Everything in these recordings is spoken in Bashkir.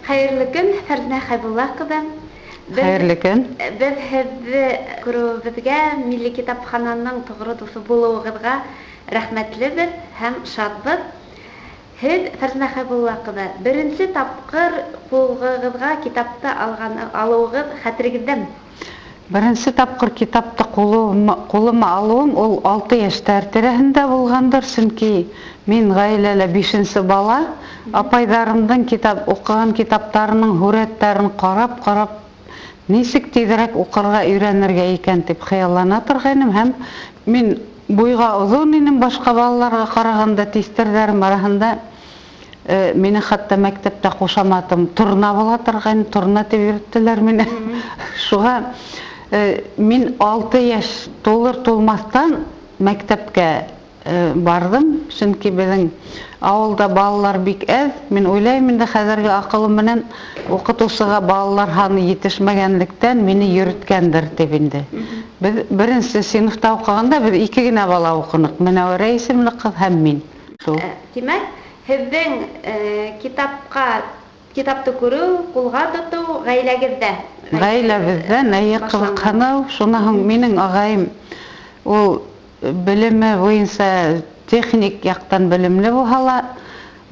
Хәйерле көн, Фәрзәнә Хәйбулла ҡыҙы! Хәйерле көн! Беҙ һеҙҙе күреүебеҙгә, Милли китапхананың тоғро дуҫы булыуығыҙға рәхмәтлебеҙ һәм шатбыҙ. Һеҙ, Фәрзәнә Хәйбулла ҡыҙы, беренсе тапҡыр ҡулығыҙға китапты алған алыуығыҙ хәтерегеҙҙәме? Беренсе тапҡыр китапты ҡулыма алыуым ул 6 йәштәр тирәһендә булғандыр, сөнки мин ғаиләлә 5-нсе бала. Апайҙарымдың китап уҡыған китаптарының һүрәттәрен ҡарап-ҡарап нисек тиҙерәк уҡырға өйрәнергә икән тип хыяллана торғайным, һәм мин буйға оҙон инем башҡа балаларға ҡарағанда, тиҫтерҙәрем араһында мине хатта мәктәптә ҡушаматым Торна була торғайны, Торна тип йөрөттөләр мине. Шуға мин 6 йәш тулыр тулмаҫтан мәктәпкә барҙым, сөнки беҙҙең ауылда балалар бик әҙ. Мин уйлайым инде хәҙерге аҡылым менән уҡытыусыға балалар һаны етешмәгәнлектән мине йөрөткәндер тип инде. Беҙ беренсе синыфта уҡығанда беҙ 2 генә бала уҡыныҡ, Менәүәрә исемле ҡыҙ һәм мин. Шул. Тимәк, һеҙҙең китапты күреү, ҡулға тотоу ғаиләгеҙҙә? Ғаиләбеҙҙән, эйе, ҡыҙыҡһыныу. Шунан һуң минең ағайым ул белеме буйынса техник яҡтан белемле булһа ла,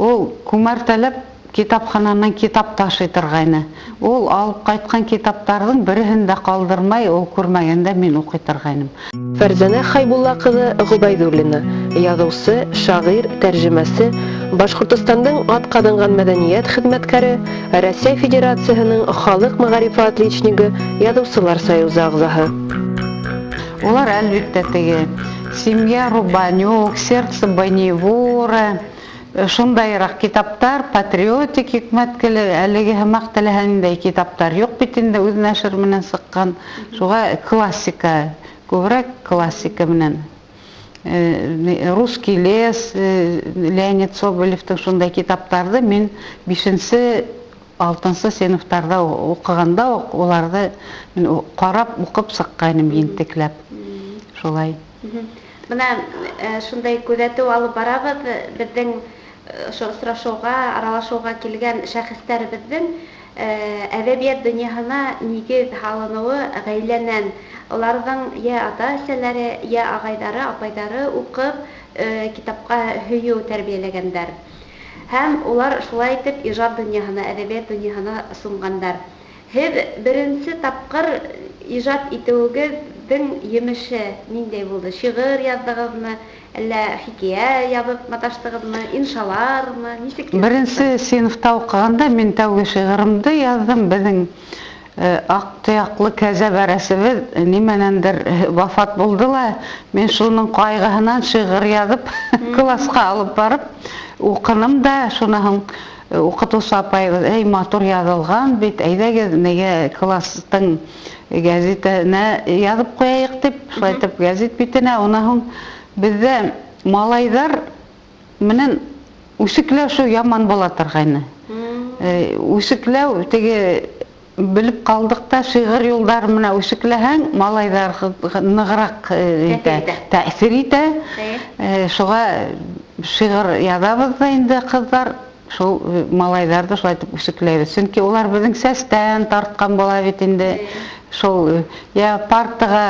ул күмәртәләп китапхананан китап ташый торғайны. Ул алып ҡайтҡан китаптарҙың береһен дә ҡалдырмай, ул күрмәгәндә мин уҡый торғайным. Фәрзәнә Хәйбулла ҡыҙы Ғөбәйҙуллина, яҙыусы, шағир, тәржемәсе, Башҡортостандың атҡаҙанған мәҙәниәт хеҙмәткәре, Рәсәй Федерацияһының халыҡ мәғарифы отличнигы, Яҙыусылар союзы ағзаһы. Улар әлбиттә теге Семья Рубанюк, Сердце Боннивора, шундайыраҡ китаптар, патриотик йөкмәткеле, әлеге һымаҡ теләһә ниндәй китаптар юҡ бит инде, үҙ нәшер менән сыҡҡан. Шуға классика, күберәк классика менән. Русский лес, Леонид Соболевтың шундай китаптарҙы мин 5-нсе, 6-нсы синыфтарҙа уҡығанда уҡ уларҙы мин ҡарап уҡып сыҡҡайным ентекләп. Шулай. Бына шундай күҙәтеү алып барабыҙ, беҙҙең ошо осрашыуға, аралашыуға килгән шәхестәребеҙҙең әҙәбиәт донъяһына нигеҙ һалыныуы ғаиләнән. Уларҙың йә ата-әсәләре, йә ағайҙары, апайҙары уҡып, китапҡа һөйөү тәрбиәләгәндәр. Һәм улар шулай итеп ижад донъяһына, әҙәбиәт донъяһына сумғандар. Һеҙ беренсе тапҡыр ижад итеүегеҙҙең емеше ниндәй булды? Шиғыр яҙҙығыҙмы, әллә хикәйә яҙып маташтығыҙмы, иншалармы? Нисек килеп Беренсе сыҡты? синыфта уҡығанда мин тәүге шиғырымды яҙҙым. Беҙҙең аҡ тояҡлы кәзә бәрәсебеҙ нимәнәндер вафат булды ла, мин шуның ҡайғыһынан шиғыр яҙып класҡа алып барып уҡыным да, шунан һуң уҡытыусы апайыбыҙ: "Эй, матур яҙылған бит, әйҙәгеҙ, нигә кластың гәзитенә яҙып ҡуяйыҡ", тип, шулай итеп гәзит битенә. Унан һуң беҙҙә малайҙар менән үсекләшеү яман була торғайны. Үсекләү теге белеп ҡалдыҡ та, шиғыр юлдары менән үсекләһәң, малайҙар нығыраҡ итә, тәьҫир итә. Шуға шиғыр яҙабыҙ ҙа инде, ҡыҙҙар, шул малайҙарҙы шулай итеп үсекләйбеҙ. Сөнки улар беҙҙең сәстән тартҡан була бит инде. Шул йә партаға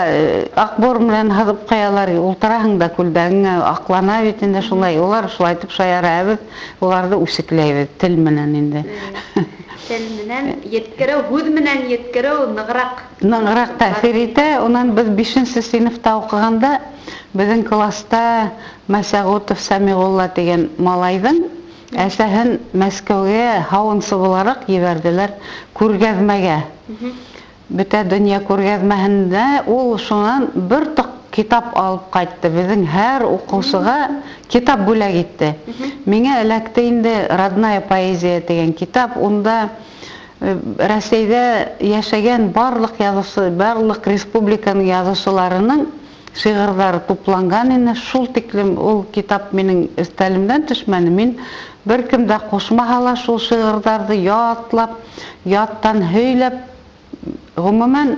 аҡбур менән һыҙып ҡуялар, ултыраһың да күлдәгеңә аҡлана бит инде, шулай. Улар шулай итеп шаяра, беҙ уларҙы үсекләйбеҙ тел менән инде. Тел менән еткереү, һүҙ менән еткереү нығыраҡ. Нығыраҡ тәьҫир итә. Унан беҙ 5-нсе синыфта уҡығанда беҙҙең класта Мәсәғүтов Сәмиғулла тигән малайҙың әсәһен Мәскәүгә һауынсы булараҡ ебәрҙеләр күргәҙмәгә. Бөтә донъя күргәҙмәһендә ул шунан бер тоҡ китап алып ҡайтты. Беҙҙең һәр уҡыусыға китап бүләк итте. Миңә эләкте инде Родная поэзия тигән китап. Унда Рәсәйҙә йәшәгән барлыҡ яҙыусы, барлыҡ республиканың яҙыусыларының шиғырҙары тупланған ине. Шул тиклем ул китап минең өҫтәлемдән төшмәне. Мин бер кем дә ҡушмаһа ла шул шиғырҙарҙы ятлап, яттан һөйләп, ғөмүмән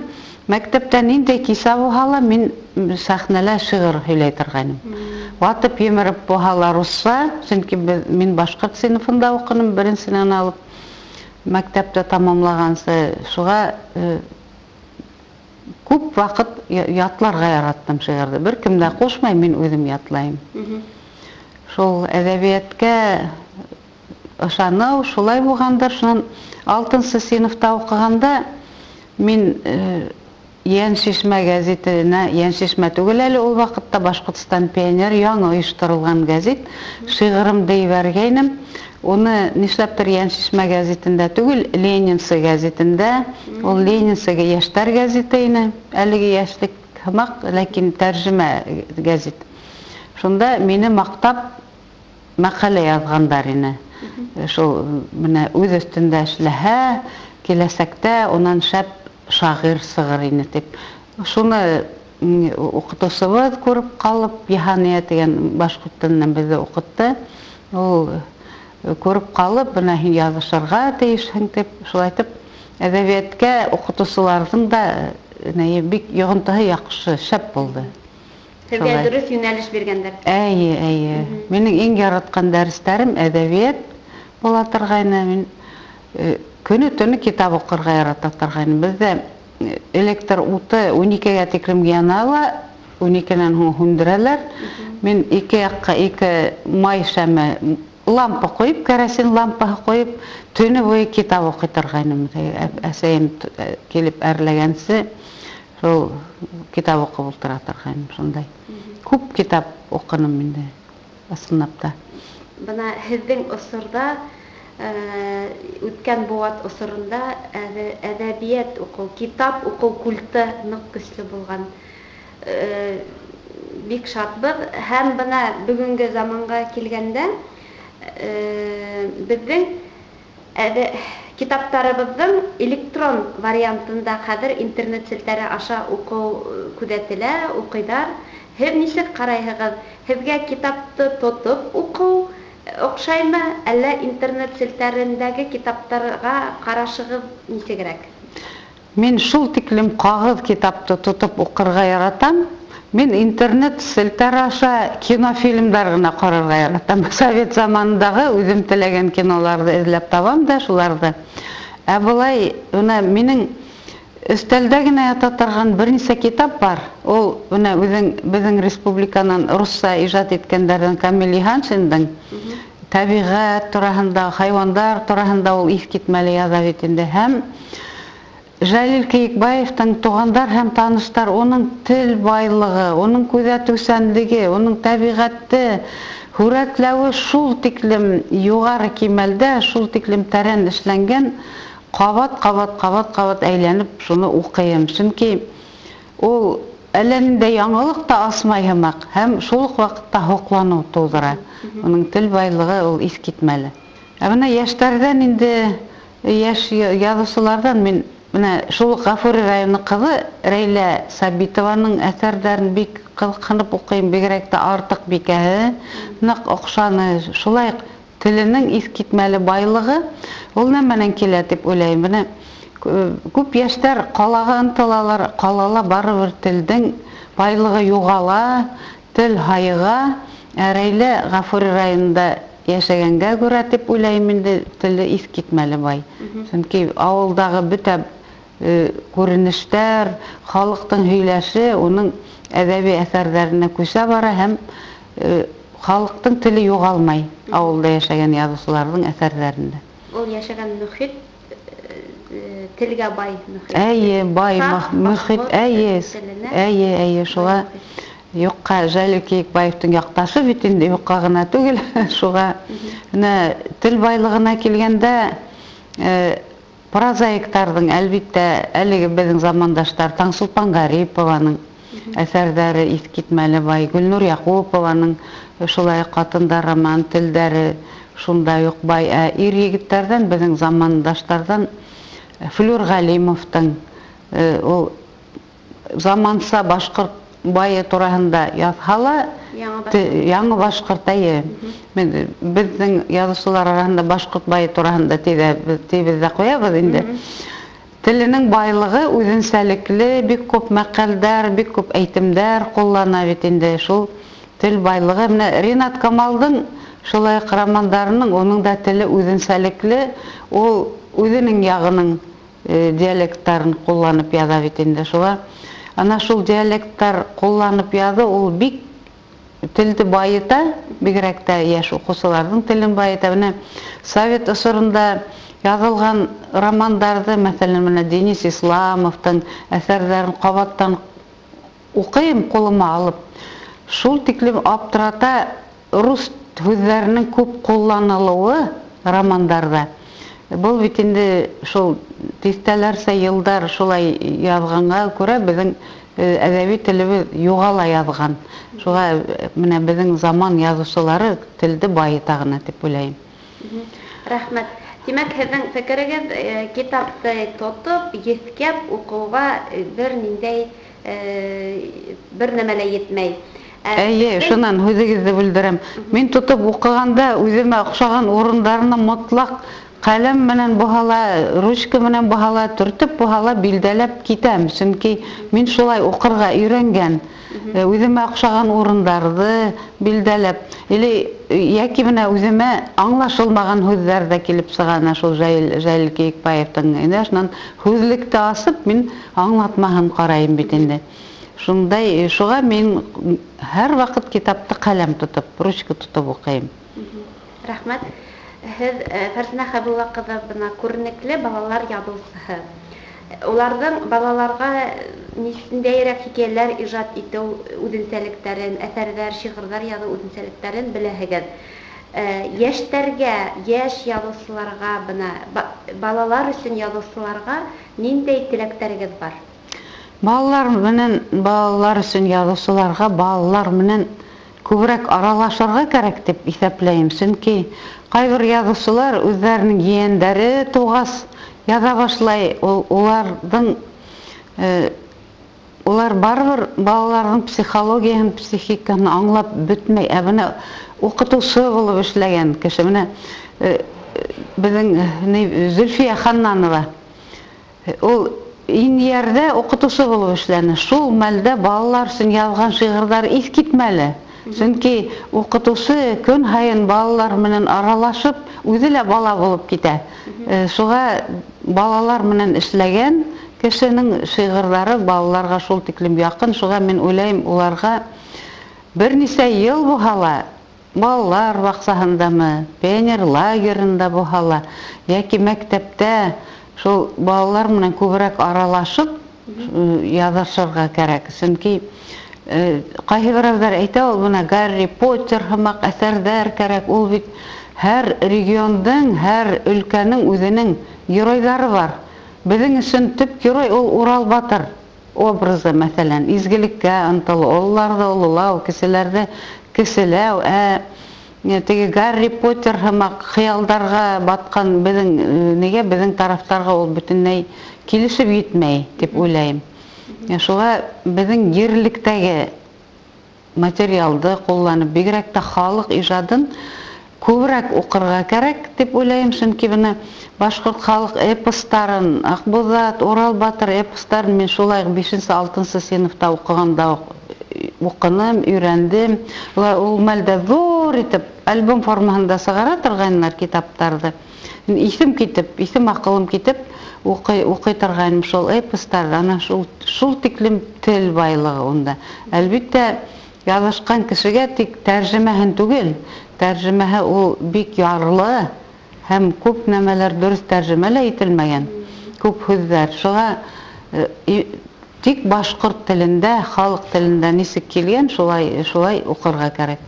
мәктәптә ниндәй кисә булһа ла мин сәхнәлә шиғыр һөйләй торғайным. Ватып емереп булһа ла русса, сөнки мин башҡорт синыфында уҡыным, беренсенән алып. Мәктәптә тамамлағансы. Шуға күп ваҡыт ятларға яраттым шиғырҙы. Бер кем дә ҡушмай, мин үҙем ятлайым. Шул әҙәбиәткә ышаныу шулай булғандыр. Шунан 6-нсы синыфта уҡығанда мин Йәншишмә гәзитенә, Йәншишмә түгел әле ул ваҡытта, Башҡортостан пионер яңы ойошторолған гәзит, шиғырымды ебәргәйнем. Уны нишләптер Йәншишмә гәзитендә түгел, Ленинсы гәзитендә, ул Ленинсы йәштәр гәзите ине, әлеге йәшлек һымаҡ, ләкин тәржемә гәзит. Шунда мине маҡтап мәҡәлә яҙғандар ине. Шул менә үҙ өҫтөндә эшләһә, киләсәктә унан шәп шағир сығыр ине тип. Шуны уҡытыусыбыҙ күреп ҡалып, Йыһания тигән башҡорт теленән беҙҙе уҡытты. Ул күреп ҡалып, бына һин яҙышырға тейешһең тип, шулай итеп әҙәбиәткә уҡытыусыларҙың да бик йоғонтоһо яҡшы, шәп булды. Һеҙгә дөрөҫ йүнәлеш биргәндәр. Эйе, эйе. Минең иң яратҡан дәрестәрем әҙәбиәт була торғайны. Мин көнө-төнө китап уҡырға ярата торғайным. Беҙҙә электр уты 12-гә тиклем яна ла, 12-нән һуң һүндерәләр. Мин ике яҡҡа ике май шәме лампа ҡуйып, кәрәсин лампаһы ҡуйып, төнө буйы китап уҡый торғайным. Әсәйем килеп әрләгәнсе, шул китап уҡып ултыра торғайным шундай. Күп китап уҡыным инде, ысынлап та. Бына һеҙҙең осорҙа, үткән быуат осоронда әҙәбиәт уҡыу, китап уҡыу культы ныҡ көслө булған. Бик шатбыҙ. Һәм бына бөгөнгө заманға килгәндә, беҙҙең китаптарыбыҙҙың электрон вариантында хәҙер интернет селтәре аша уҡыу күҙәтелә, уҡыйҙар. Һеҙ нисек ҡарайһығыҙ? Һеҙгә китапты тотоп уҡыу оҡшаймы, әллә интернет селтәрендәге китаптарға ҡарашығыҙ нисегерәк? Мин шул тиклем ҡағыҙ китапты тотоп уҡырға яратам. Мин интернет селтәре аша кинофильмдар ғына ҡарарға яратам. Совет заманындағы үҙем теләгән киноларҙы эҙләп табам да шуларҙы. Ә былай, бына минең өҫтәлдә генә ята торған бер нисә китап бар. Ул бына үҙең беҙҙең республиканан русса ижад иткәндәрҙән Камил Йыһаншиндың тәбиғәт тураһында, хайуандар тураһында ул иҫ китмәле яҙа бит инде. Һәм Жәлил Кейекбаевтың туғандар һәм таныштар, уның тел байлығы, уның күҙәтеүсәнлеге, уның тәбиғәтте һүрәтләүе шул тиклем юғары кимәлдә, шул тиклем тәрән эшләнгән, ҡабат, ҡабат, ҡабат, ҡабат әйләнеп шуны уҡыйым. Сөнки ул әллә ниндәй яңылыҡ та асмай һымаҡ, һәм шул уҡ ваҡытта һоҡланыу тыуҙыра. Уның тел байлығы ул иҫ китмәле. Ә бына йәштәрҙән инде, йәш яҙыусыларҙан мин бына шул уҡ Ғафури районы ҡыҙы Рәйлә Сабитованың әҫәрҙәрен бик ҡыҙыҡһынып уҡыйым, бигерәк тә Артыҡ бикәһе ныҡ оҡшаны. Шулай уҡ теленең иҫ китмәле байлығы ул нәмәнән килә тип уйлайым. Бына күп йәштәр ҡалаға ынтылалар, ҡалала барыбер телдең байлығы юғала, тел һайыға. Ә Рәйлә Ғафури районында йәшәгәнгә күрә тип уйлайым инде, теле иҫ китмәле бай. Сөнки ауылдағы бөтә күренештәр, халыҡтың һөйләше уның әҙәби әҫәрҙәренә күсә бара һәм халыҡтың теле юғалмай ауылда йәшәгән яҙыусыларҙың әҫәрҙәрендә. Ул йәшәгән мөхит телгә бай мөхит. Эйе, бай мөхит, эйе, эйе, эйе, шуға юҡҡа Жәлил Кейекбаевтың яҡташы бит инде, юҡҡа ғына түгел. Шуға бына тел байлығына килгәндә, прозаиктарҙың, әлбиттә, әлеге беҙҙең замандаштар Таңсулпан Ғарипованың әҫәрҙәре иҫ китмәле бай, Гөлнур Яҡупованың шулай ҡатындар роман телдәре шундай уҡ бай. Ә ир егеттәрҙән, беҙҙең замандаштарҙан Флүр Ғәлимовтың ул заманса башҡорт байы тураһында яҙһа ла, яңы башҡорт, эйе. Беҙҙең яҙыусылар араһында башҡорт байы тураһында тибеҙ ҙә ҡуябыҙ инде. Теленең байлығы үҙенсәлекле, бик күп мәҡәлдәр, бик күп әйтемдәр ҡуллана бит инде. Шул тел байлығы. Менә Ринат Камалдың Шулай уҡ романдарының, уның да теле үҙенсәлекле, ул үҙенең яғының диалекттарын ҡулланып яҙа бит инде. Шуға ана шул диалекттар ҡулланып яҙыу ул бик телде байыта, бигерәк тә йәш уҡыусыларҙың телен байыта. Бына совет осоронда яҙылған романдарҙы, мәҫәлән, бына Денис Исламовтың әҫәрҙәрен ҡабаттан уҡыйым ҡулыма алып, шул тиклем аптырата рус һүҙҙәренең күп ҡулланылыуы романдарҙа. Был бит инде шул тиҫтәләрсә йылдар шулай яҙғанға күрә беҙҙең әҙәби телебеҙ юғала яҙған. Шуға менә беҙҙең заман яҙыусылары телде байыта ғына тип уйлайым. Рәхмәт. Тимәк, һеҙҙең фекерегеҙ, китапты тотоп, еҫкәп уҡыуға бер ниндәй, бер нәмә лә етмәй. Эйе, шунан һүҙегеҙҙе бүлдерәм. Мин тотоп уҡығанда үҙемә оҡшаған урындарына мотлаҡ ҡәләм менән булһа ла, ручка менән булһа ла, төртөп булһа ла билдәләп китәм. Сөнки мин шулай уҡырға өйрәнгән. Үҙемә оҡшаған урындарҙы билдәләп, или йәки менә үҙемә аңлашылмаған һүҙҙәр ҙә килеп сыға, ана шул Жәлил Кейекбаевтың инде шунан һүҙлекте асып мин аңлатмаһын ҡарайым бит инде. Шундай, шуға мин һәр ваҡыт китапты ҡәләм тотоп, ручка тотоп уҡыйым. Рәхмәт. Һеҙ, Фәрзәнә Хәйбулла ҡыҙы, бына күренекле балалар яҙыусыһы. Уларҙың балаларға ниндәйерәк хикәйәләр ижад итеү үҙенсәлектәрен, әҫәрҙәр, шиғырҙар яҙыу үҙенсәлектәрен беләһегеҙ. Йәштәргә, йәш яҙыусыларға, бына балалар өсөн яҙыусыларға ниндәй теләктәрегеҙ бар? Балалар менән, балалар өсөн яҙыусыларға балалар менән күберәк аралашырға кәрәк тип иҫәпләйем. Сөнки ҡайбер яҙыусылар үҙҙәренең ейәндәре тыуғас яҙа башлай. Улар барыбер балаларҙың психологияһын, психикаһын аңлап бөтмәй. Ә бына уҡытыусы булып эшләгән кеше, бына беҙҙең Зөлфиә Ханнанова, ул Инйәрҙә уҡытыусы булып эшләне. Шул мәлдә балалар өсөн яҙған шиғырҙар иҫ китмәле. Сөнки уҡытыусы көн һайын балалар менән аралашып, үҙе лә бала булып китә. Шуға балалар менән эшләгән кешенең шиғырҙары балаларға шул тиклем яҡын. Шуға мин уйлайым, уларға бер нисә йыл булһа ла, балалар баҡсаһындамы, пионер лагерында булһа ла, йәки мәктәптә шул балалар менән күберәк аралашып яҙышырға кәрәк. Сөнки ҡайһы берәүҙәр әйтә, ул бына Гарри Поттер һымаҡ әҫәрҙәр кәрәк. Ул бит һәр региондың, һәр өлкәнең үҙенең геройҙары бар. Беҙҙең өсөн төп герой ул Урал Батыр образы, мәҫәлән, изгелеккә ынтылыу, ололарҙы ололау, кеселәрҙе кеселәү. Теге Гарри Поттер һымаҡ хыялдарға батҡан беҙҙең, нигә беҙҙең тарафтарға ул бөтөнләй килешеп етмәй тип уйлайым. Шуға беҙҙең ерлектәге материалды ҡулланып, бигерәк тә халыҡ ижадын күберәк уҡырға кәрәк тип уйлайым. Сөнки бына башҡорт халыҡ эпостарын, Аҡбуҙат, Урал Батыр эпостарын мин шулай уҡ бишенсе, алтынсы синыфта уҡығанда уҡ уҡыным, өйрәндем. Улар ул мәлдә ҙур итеп альбом формаһында сығара торғайнылар китаптарҙы. Иҫем китеп, иҫем аҡылым китеп уҡый торғайным шул эпостарҙы. Ана шул тиклем тел байлығы унда. Әлбиттә, яҙышҡан кешегә тик тәржемәһен түгел, тәржемәһе ул бик ярлы һәм күп нәмәләр дөрөҫ тәржемә лә ителмәгән, күп һүҙҙәр. Шуға тик башҡорт телендә, халыҡ телендә нисек килгән, шулай уҡырға кәрәк.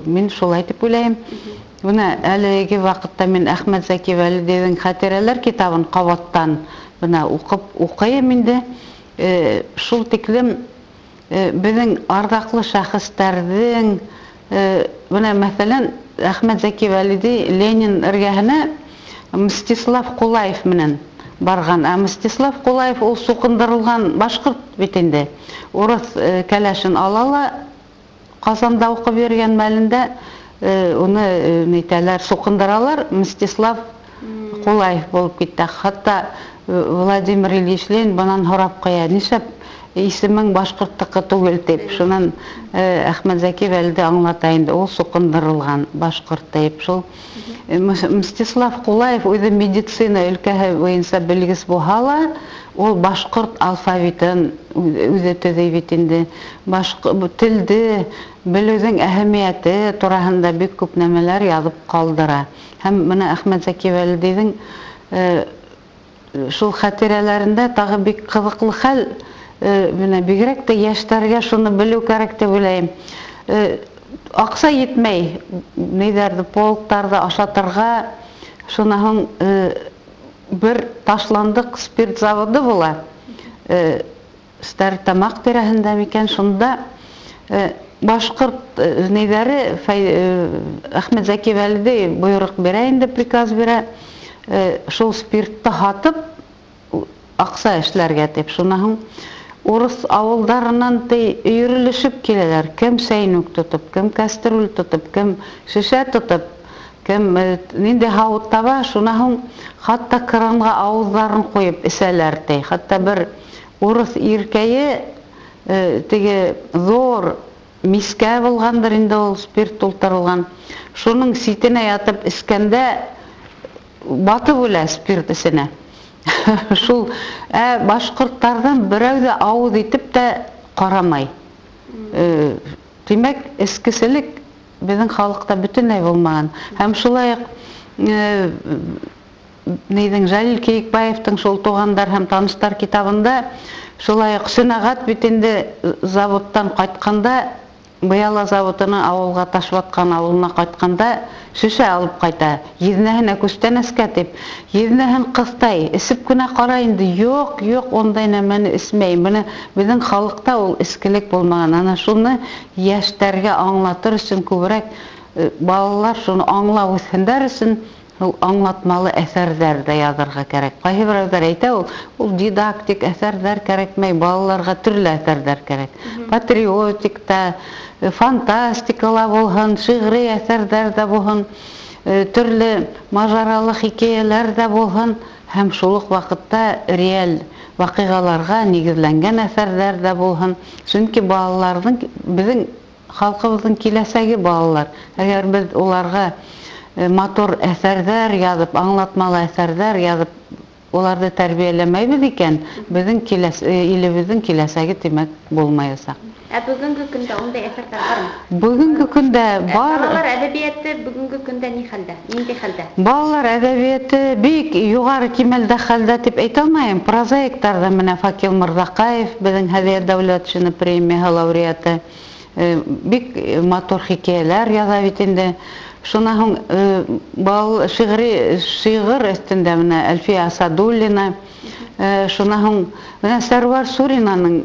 Мин шулай тип уйлайым. Бына әлеге ваҡытта мин Әхмәт Зәки Вәлидиҙең Хәтирәләр китабын ҡабаттан бына уҡып уҡыйым инде. Шул тиклем беҙҙең арҙаҡлы шәхестәрҙең, бына мәҫәлән, Әхмәт Зәки Вәлиди Ленин эргәһенә Мстислав Ҡулаев менән барған. Ә Мстислав Ҡулаев ул суҡындырылған башҡорт бит инде. Урыҫ кәләшен ала ла Ҡазанда уҡып йөрөгән мәлендә уны нитәләр, суҡындыралар, Мстислав Ҡулаев булып китте. Хатта Владимир Ильич Ленин бынан һорап ҡуя, нишләп Исемең башҡорттоҡо түгел тип. Шунан Әхмәтзәки Вәлиде аңлата инде, ул суҡындырылған башҡорт тип. Шул Мстислав Ҡулаев үҙе медицина өлкәһе буйынса белгес булһа ла, ул башҡорт алфавитын үҙе төҙөй бит инде. Телде белеүҙең әһәмиәте тураһында бик күп нәмәләр яҙып ҡалдыра. Һәм бына Әхмәтзәки Вәлидиҙең шул хәтирәләрендә тағы бик ҡыҙыҡлы хәл, бына бигерәк тә йәштәргә шуны белеү кәрәк тип уйлайым. Аҡса етмәй, ниҙәрҙе, полктарҙы ашатырға. Шунан һуң бер ташландыҡ спирт заводы була. Стәрлетамаҡ тирәһендә микән, шунда башҡорт ниҙәре Әхмәтзәки Вәлиди бойороҡ бирә инде, приказ бирә, шул спиртты һатып аҡса эшләргә тип. Шунан һуң урыҫ ауылдарынан ти өйөрөлөшөп киләләр. Кем сәйнүк тотоп, кем кастрюль тотоп, кем шешә тотоп, кем ниндәй һауыт таба. Шунан һуң хатта кранға ауыҙҙарын ҡуйып эсәләр ти. Хатта бер урыҫ иркәйе теге ҙур мискә булғандыр инде, ул спирт тултырылған. Шуның ситенә ятып эскәндә батып үлә спирт эсенә. Шул башҡорттарҙан берәү ҙә ауыҙ итеп тә ҡарамай. Тимәк, эскеселек беҙҙең халыҡта бөтөнләй булмаған. Һәм шулай уҡ нейҙең Жәлил Кейекбаевтың шул «Туғандар һәм таныштар» китабында шулай уҡ Сөнәғәт бит инде заводтан ҡайтҡанда, быяла заводына ауылға Ташбатҡан ауылына ҡайтҡанда шешә алып ҡайта. Еҙнәһенә күстәнәскә тип. Еҙнәһен ҡыҫтай, эсеп кенә ҡара инде, юҡ, юҡ, ундай нәмәне эсмәйем. Бына беҙҙең халыҡта ул эскелек булмаған. Ана шуны йәштәргә аңлатыр өсөн күберәк балалар шуны аңлап үҫһендәр өсөн ул аңлатмалы әҫәрҙәр ҙә яҙырға кәрәк. Ҡайһы берәүҙәр әйтә, ул дидактик әҫәрҙәр кәрәкмәй, балаларға төрлө әҫәрҙәр кәрәк. Патриотик та, фантастика ла булһын, шиғри әҫәрҙәр ҙә булһын, төрлө мажаралы хикәйәләр ҙә булһын, һәм шул уҡ ваҡытта реаль ваҡиғаларға нигеҙләнгән әҫәрҙәр ҙә булһын. Сөнки балаларҙың, беҙҙең халҡыбыҙҙың киләсәге балалар. Әгәр беҙ уларға матур әҫәрҙәр яҙып, аңлатмалы әҫәрҙәр яҙып, уларҙы тәрбиәләмәйбеҙ икән, беҙҙең илебеҙҙең киләсәге тимәк булмаясаҡ. Ә бөгөнгө көндә ундай әҫәрҙәр бармы? Бөгөнгө көндә бар. Балалар әҙәбиәте бөгөнгө көндә ни хәлдә? Ниндәй хәлдә? Балалар әҙәбиәте бик юғары кимәлдә хәлдә тип әйтә алмайым. Прозаиктар ҙа менә Факил Мырҙаҡаев, беҙҙең Һәҙиә Дәүләтшина премияһы лауреаты, бик матур хикәйәләр яҙа бит инде. Шунан һуң бал шиғри шиғыр өҫтөндә менә Әлфиә Асадуллина, шунан һуң менә Сәрүәр Суринаның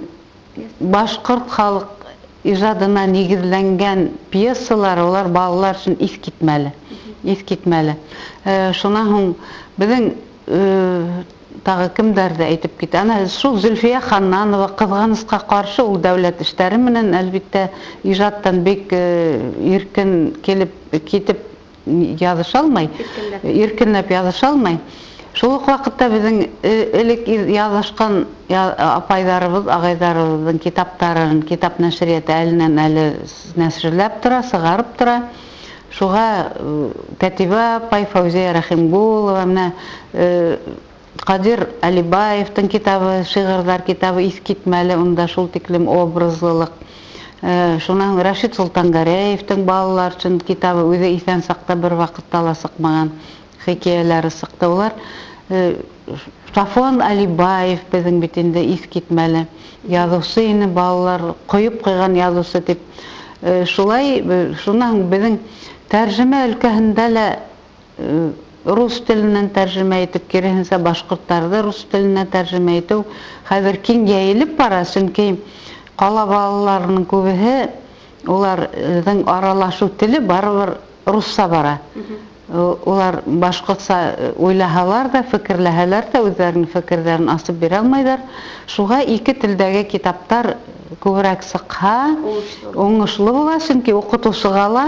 башҡорт халыҡ ижадына нигеҙләнгән пьесалары, улар балалар өсөн иҫ китмәле, иҫ китмәле. Шунан һуң беҙҙең тағы кемдәрҙе әйтеп китә? Ана шул Зөлфиә Ханнанова, ҡыҙғанысҡа ҡаршы, ул дәүләт эштәре менән әлбиттә ижадтан бик иркен килеп китеп яҙыша алмай, иркенләп яҙыша алмай. Шул уҡ ваҡытта беҙҙең элек яҙышҡан апайҙарыбыҙ, ағайҙарыбыҙҙың китаптарын китап нәшриәте әленән әле нәшерләп тора, сығарып тора. Шуға Кәтибә апай, Фәүзиә Рәхимгулова, менә Ҡадир Алибаевтың китабы, шиғырҙар китабы иҫ китмәле, унда шул тиклем образлылыҡ. Шунан Рәшит Солтангәрәевтең балалар өсөн китабы, үҙе иҫән саҡта бер ваҡытта ла сыҡмаған хикәйәләре сыҡты улар. Сафуан Алибаев беҙҙең бит инде иҫ китмәле яҙыусы ине, балалар ҡойоп ҡуйған яҙыусы тип. Шулай, шунан беҙҙең тәржемә өлкәһендә лә рус теленән тәржемә итеп, киреһенсә башҡорттарҙы рус теленә тәржемә итеү хәҙер киң йәйелеп бара, сөнки ҡала балаларының күбеһе уларҙың аралашыу теле барыбер русса бара. Улар башҡортса уйлаһалар ҙа, фекерләһәләр ҙә, үҙҙәренең фекерҙәрен асып бирә алмайҙар. Шуға ике телдәге китаптар күберәк сыҡһа, уңышлы була, сөнки уҡытыусыға ла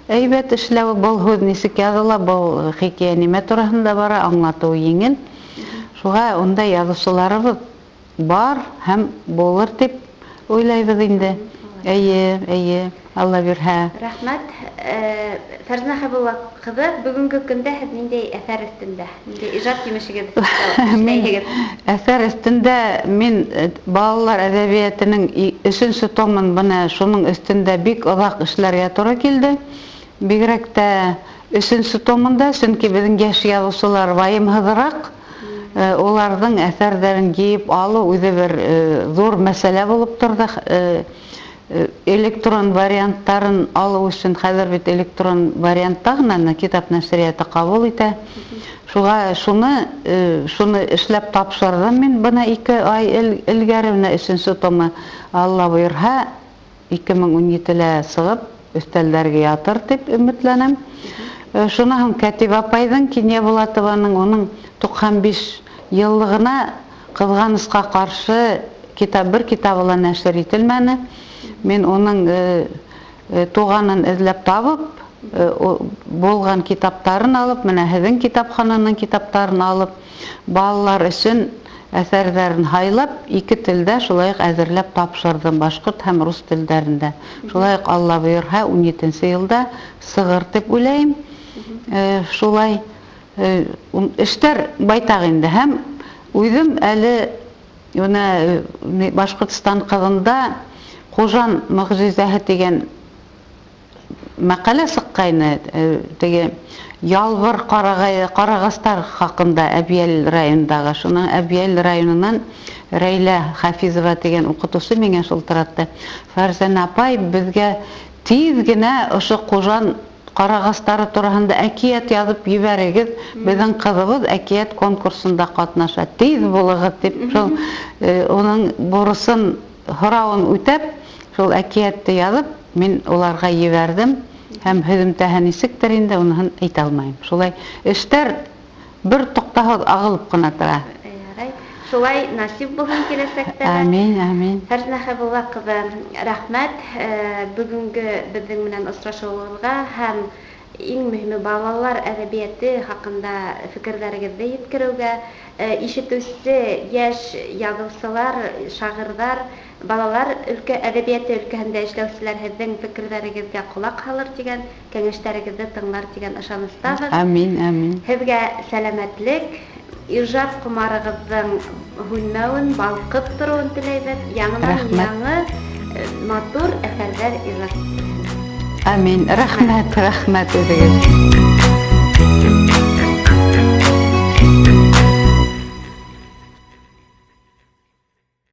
әйбәт эшләүе, был һүҙ нисек яҙыла, был хикәйә нимә тураһында бара, аңлатыуы еңел. Шуға унда яҙыусыларыбыҙ бар һәм булыр тип уйлайбыҙ инде. Эйе, эйе, Алла бирһә. Рәхмәт. Фәрзәнә Хәйбулла ҡыҙы, бөгөнгө көндә һеҙ ниндәй әҫәр өҫтөндә, ниндәй ижад емешегеҙ эшләйһегеҙ? Әҫәр өҫтөндә мин балалар әҙәбиәтенең өсөнсө томын, бына шуның өҫтөндә бик оҙаҡ эшләргә тура килде. Бигерәк тә өсөнсө томында, сөнки беҙҙең йәш яҙыусылар вайымһыҙыраҡ, уларҙың әҫәрҙәрен йыйып алыу үҙе бер ҙур мәсьәлә булып торҙо. Электрон варианттарын алыу өсөн хәҙер бит электрон вариантта ғына китап нәшриәте ҡабул итә. Шуға шуны эшләп тапшырҙым мин бына 2 ай элгәре, менә өсөнсө томы Алла бойорһа 2017-лә сығып өҫтәлдәргә ятыр тип өмөтләнәм. Шунан һуң Кәтибә апайҙың, Кинйә Булатованың, уның 95 йыллығына ҡыҙғанысҡа ҡаршы бер китабы ла нәшер ителмәне. Мин уның туғанын эҙләп табып, булған китаптарын алып, менә һеҙҙең китапхананың китаптарын алып, балалар өсөн әҫәрҙәрен һайлап, 2 телдә шулай уҡ әҙерләп тапшырҙым, башҡорт һәм рус телдәрендә. Шулай уҡ Алла бойорһа, 17-нсе йылда сығыр тип уйлайым. Шулай эштәр байтаҡ инде. Һәм үҙем әле бына Башҡортостан ҡыҙында Ҡужан мөғжизәһе тигән мәҡәлә сыҡҡайны, теге ялбыр ҡарағастар хаҡында Әбйәлил районындағы. Шуның Әбйәлил районынан Рәйлә Хафизова тигән уҡытыусы миңә шылтыратты. Фәрзәнә апай, беҙгә тиҙ генә ошо Ҡужан ҡарағастары тураһында әкиәт яҙып ебәрегеҙ. Беҙҙең ҡыҙыбыҙ әкиәт конкурсында ҡатнаша. Тиҙ булығыҙ тип, шул уның бурысын, һорауын үтәп, шул әкиәтте яҙып, мин уларға ебәрҙем. Һәм һөҙөмтәһе нисектер инде, уныһын әйтә алмайым. Шулай эштәр бер туҡтауһыҙ ағылып ҡына тора. Ярай. Шулай насип булһын киләсәктә лә. Амин, амин. Фәрзәнә Хәйбулла ҡыҙы, рәхмәт. Бөгөнгө беҙҙең менән осрашыуығыҙға һәм иң мөһиме балалар әҙәбиәте хаҡында фекерҙәрегеҙҙе еткереүгә, ишетеүсе йәш яҙыусылар, шағирҙар, балалар әҙәбиәте өлкәһендә эшләүселәр һеҙҙең фекерҙәрегеҙгә ҡолаҡ һалыр тигән, кәңәштәрегеҙҙе тыңлар тигән ышаныстабыҙ. Амин, амин. Һеҙгә сәләмәтлек, ижад ҡомарығыҙҙың һүнмәүен, балҡып тороуын теләйбеҙ. Яңынан Рәхмәт. яңы матур әҫәрҙәр ижад итһен. Амин. Рәхмәт, рәхмәт үҙегеҙ.